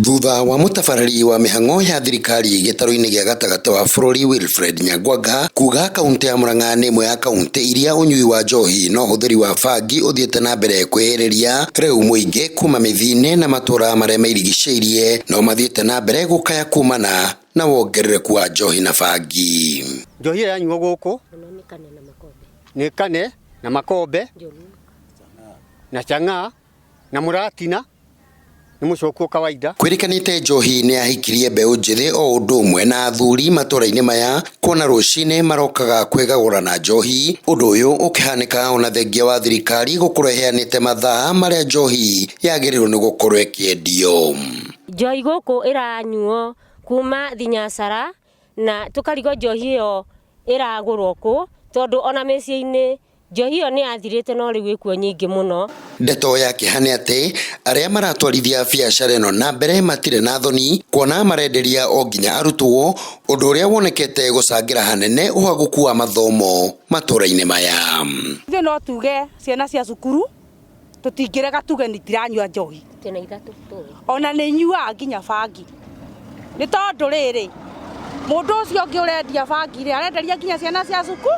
Thutha wa mũtabarĩri wa mĩhang'o ya thirikari gĩtarũ-inĩ gĩa gatagatĩ wa bũrũri Wilfred Nyangwanga kuga kaunti ya Murang'a nĩ ĩmwe ya kaunti iria ũnyui wa njohi na ũhũthĩri wa bangi ũthiĩte na mbere kwĩhĩrĩria rĩu mũingĩ kuma mĩthiinĩ na matũra marĩa merigicĩirie no mathiĩte na mbere gũkaya kumana na wongerereku wa njohi na bangi. Njohi ĩrĩa yanyuo gũkũ nĩ kane na makombe na chang'aa na mũratina nĩ mũcokuo kawaida. Kwĩrĩkanĩte njohi nĩ yahikirie mbeũ njĩthĩ o ũndũ ũmwe na athuri matũra-inĩ maya kuona rũcinĩ marokaga kwĩgagũra na njohi, ũndũ ũyũ ũkĩhanĩka ona thengia wa thirikari gũkorwo ĩheanĩte mathaa marĩa njohi yagĩrĩirwo nĩ gũkorwo ĩkĩendio. Njohi gũkũ ĩranyuo kuma thinyacara na tũkarigwo njohi ĩyo ĩragũrwo kũ tondũ ona mĩciĩ-inĩ njohi ĩyo nĩ yathirĩte no rĩu ĩkuo nyingĩ mũno. Ndeto ya kĩeha nĩ atĩ arĩa maratwarithia biacara ĩno na mbere matirĩ na thoni kuona marenderia o nginya arutwo, ũndũ ũrĩa wonekete gũcangĩra hanene ũhagũku wa mathomo matũra-inĩ maya. Ithuĩ no tuge ciana cia cukuru tũtingĩrega tuge nĩ itiranyua njohi ona nĩ inyuaga nginya bangi nĩ tondũ rĩrĩ mũndũ ũcio ũngĩ ũrendia bangi rĩ arenderia nginya ciana cia cukuru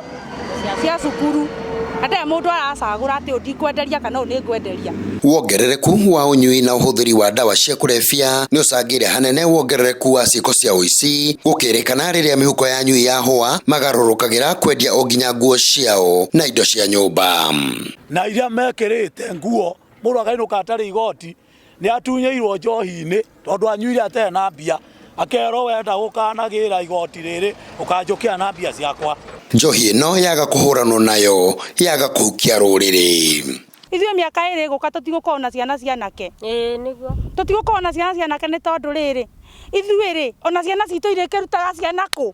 cia cukuru na ndarĩ mũndũ aracagũra atĩ ũyũ ndikwenderia kana ũyũ nĩ ngwenderia. Wongerereku wa ũnyui na ũhũthĩri wa ndawa cia kũrebia nĩ ũcangĩire hanene wongerereku wa ciĩko cia ũici, gũkĩrĩkana rĩrĩa mĩhuko ya anyui yahũa magarũrũkagĩra kwendia o nginya nguo ciao na indo cia nyũmba. Na iria mekĩrĩte nguo mũndũ akainũka atarĩ igoti nĩ atunyĩirwo njohi-inĩ tondũ anyuire atarĩ na mbia akerwo wenda gũkanagĩra igoti rĩrĩ ũkanjũkĩra na mbia ciakwa. Njohi ĩno yaga kũhũranwo nayo yaga kũhukia rũrĩrĩ. Ithuĩ mĩaka ĩrĩ ĩgũka tũtigũkorwo na ciana cia anake. Ĩĩ nĩguo. Tũtigũkorwo na ciana cia anake nĩ tondũ rĩrĩ, ithuĩ rĩ, ona ciana citũ irĩkĩrutaga ciana kũ?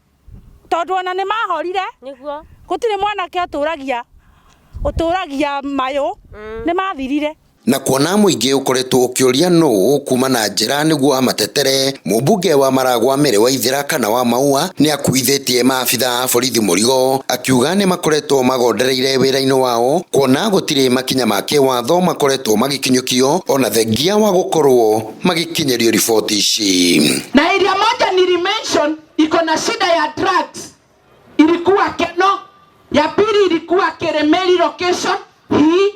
Tondũ ona nĩ mahorire. Nĩguo. Gũtirĩ mwanake ũtũragia ũtũragia mayũ, nĩ mathirire. Na kuona mũingĩ ũkoretwo ũkĩũria nũ ũkuma na njĩra nĩguo amatetere, mũmbunge wa Maragwa Mary Waithera kana wa Maua nĩ akuithĩtie maabitha a borithi mũrigo, akiuga nĩ makoretwo magondereire wĩra-inĩ wao kuona gũtirĩ makinya ma kĩwatho makoretwo magĩkinyũkio ona thengia wa gũkorwo magĩkinyĩrio riboti ici. Na area moja nilimention iko na shida ya drugs ilikuwa Keno, ya pili ilikuwa Keremeli location hii,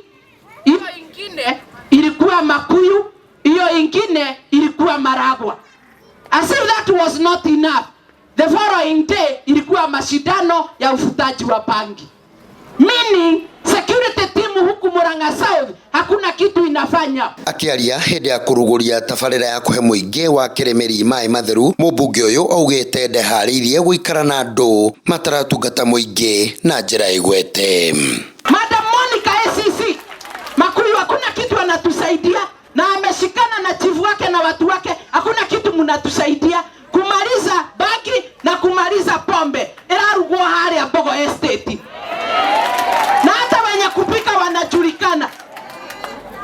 hiyo ingine ilikuwa Makuyu, hiyo ingine ilikuwa Maragwa. As if that was not enough, the following day ilikuwa mashindano ya ufutaji wa bangi. Meaning security team huku Murang'a South hakuna kitu inafanya. Akĩaria hĩndĩ ya kũrugũria tabarĩra ya kũhe mũingĩ wa Kĩrĩmĩri maĩ matheru, mũmbunge ũyũ augĩte ndeharĩirie gũikara na andũ mataratungata mũingĩ na njĩra ĩgwete. Madam Monica ACC Makuyu hakuna kitu anatusaidia na ameshikana na chifu wake na watu wake, hakuna kitu mnatusaidia kumaliza bangi na kumaliza pombe irarugwo haria Mbogo Estate, na hata wenye kupika wanajulikana,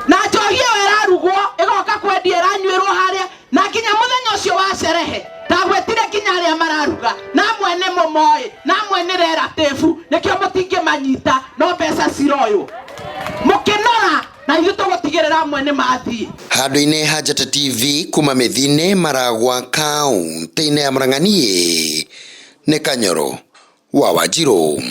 na njohi ĩyo ĩrarugwo ĩgoka kwendia ĩranyuĩrwo haria, na nginya mũthenya ũcio wa sherehe ndagwetire nginya arĩa mararuga na amwe nĩ mũmoĩ na amwe nĩ relative, nĩkĩo mũtingĩmanyita no mbeca ciroywo mũkĩnora na ithuĩ tũgũtigĩrĩra amwe nĩ mathiĩ. Handũ-inĩ ha Njata TV kuma mĩthi-inĩ Maragwa kaũntĩ-inĩ ya Murang'a niĩ nĩ Kanyoro wa Wanjirũ.